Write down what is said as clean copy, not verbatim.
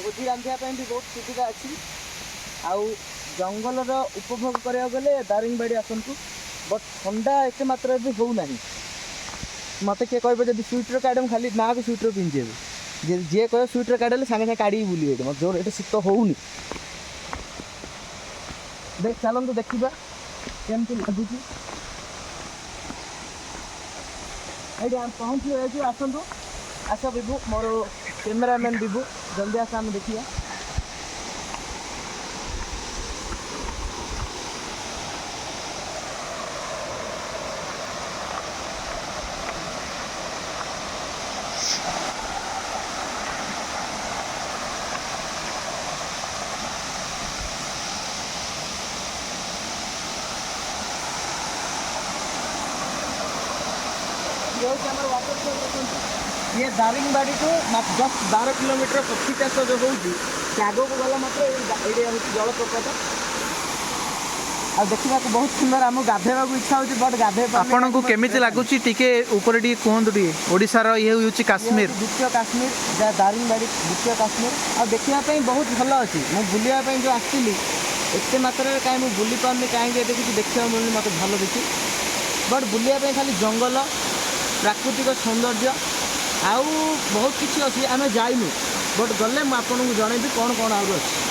ଭୋଜି ରାନ୍ଧିବା ପାଇଁ ବି ବହୁତ ସୁବିଧା ଅଛି। ଆଉ ଜଙ୍ଗଲର ଉପଭୋଗ କରିବାକୁ ଗଲେ ଦାରିଙ୍ଗବାଡ଼ି ଆସନ୍ତୁ। ବଟ୍ ଥଣ୍ଡା ଏତେ ମାତ୍ରାରେ ବି ହେଉନାହିଁ। ମୋତେ କିଏ କହିବ ଯଦି ସୁଇଟର କାଢ଼େ, ମୁଁ ଖାଲି ନାଁକୁ ସୁଇଟର ପିନ୍ଧିଦେବି। ଯିଏ କହିବ ସୁଇଟର କାଢ଼ିଲେ, ସାଙ୍ଗେ ସାଙ୍ଗେ କାଢ଼ିକି ବୁଲିବେ ଏଠି। ମୋତେ ଜୋର ଏଠି ଶୀତ ହେଉନି। ଦେଖ, ଚାଲନ୍ତୁ ଦେଖିବା କେମିତି ଲାଗୁଛି। ଏଇଠି ଆମେ ପହଞ୍ଚି ଯାଇଛୁ। ଆସନ୍ତୁ, ଆସ ବିଭୁ, ମୋର କ୍ୟାମେରାମ୍ୟାନ୍ ବିଭୁ, ଜଲ୍ଦି ଆସ, ଆମେ ଦେଖିବା। ଇଏ ହେଉଛି ଆମର ୱାଟରଫଲ୍। ଦେଖନ୍ତୁ, ଇଏ ଦାରିଙ୍ଗବାଡ଼ିଠୁ ଜଷ୍ଟ 12 କିଲୋମିଟର। କଫି ଚାଷ ଯେଉଁ ହେଉଛି, ସେ ଆଗକୁ ଗଲା ମାତ୍ର ଏଇଠି ହେଉଛି ଜଳପ୍ରପାତ। ଆଉ ଦେଖିବାକୁ ବହୁତ ସୁନ୍ଦର। ଆମକୁ ଗାଧେଇବାକୁ ଇଚ୍ଛା ହେଉଛି, ବଟ୍ ଗାଧେଇ ପାରୁନି। ଆପଣଙ୍କୁ କେମିତି ଲାଗୁଛି, ଟିକେ ଉପରେ ଟିକେ କୁହନ୍ତୁ ଟିକେ। ଓଡ଼ିଶାର ଇଏ ହେଉଛି କାଶ୍ମୀର। ଇଏ ହେଉଛି ଦ୍ୱିତୀୟ କାଶ୍ମୀର, ଯାହା ଦାରିଙ୍ଗବାଡ଼ି ଦ୍ୱିତୀୟ କାଶ୍ମୀର। ଆଉ ଦେଖିବା ପାଇଁ ବହୁତ ଭଲ ଅଛି। ମୁଁ ବୁଲିବା ପାଇଁ ଯେଉଁ ଆସିଥିଲି, ଏତେ ମାତ୍ରାରେ କାହିଁ ମୁଁ ବୁଲି ପାରୁନି। କାହିଁକି ଏତେ କିଛି ଦେଖିବାକୁ ମିଳୁନି ମୋତେ ଭଲ କିଛି। ବଟ୍ ବୁଲିବା ପାଇଁ ଖାଲି ଜଙ୍ଗଲ, ପ୍ରାକୃତିକ ସୌନ୍ଦର୍ଯ୍ୟ ଆଉ ବହୁତ କିଛି ଅଛି। ଆମେ ଯାଇନୁ, ବଟ୍ ଗଲେ ମୁଁ ଆପଣଙ୍କୁ ଜଣେଇବି କ'ଣ କ'ଣ ଆହୁରି ଅଛି।